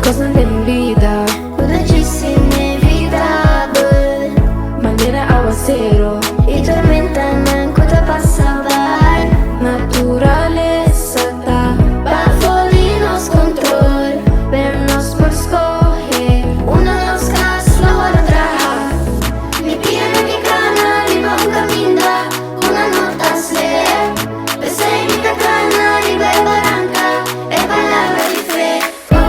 Kosnan den bida. Ku ta djis inevitabel. Manera awaseru. I tormentanan ku ta pasa bai. Naturalesa ta. Pafó di nos kontrol. Pero nos por skohe. Unda nos kas lo wòrdu trahá. Mi pianan ke kana riba un kaminda ku nan no ta slep. P'esei mi ta kana riba e baranka, e palabra di fe. Oh,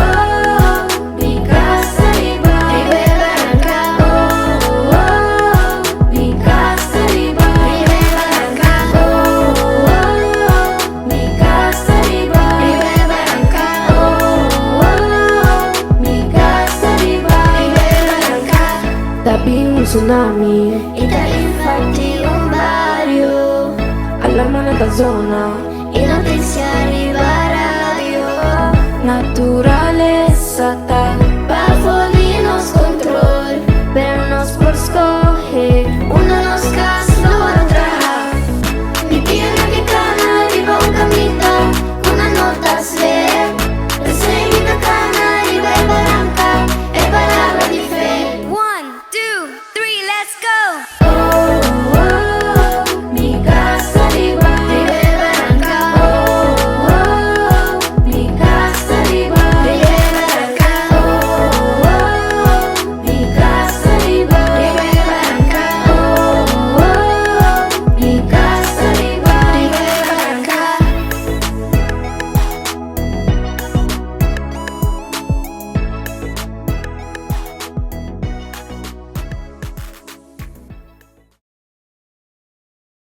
oh, mi kas ta riba. Riba e baranka. Oh, oh, mi kas ta riba. Riba e baranka. Oh, oh, mi kas ta riba. Riba e baranka. Oh, oh, mi kas ta riba. Riba e baranka. Ta bin un tsunami. I ta invadí un bario. Alarmanan ta zona. I notisia riba radio. Naturalesa ta.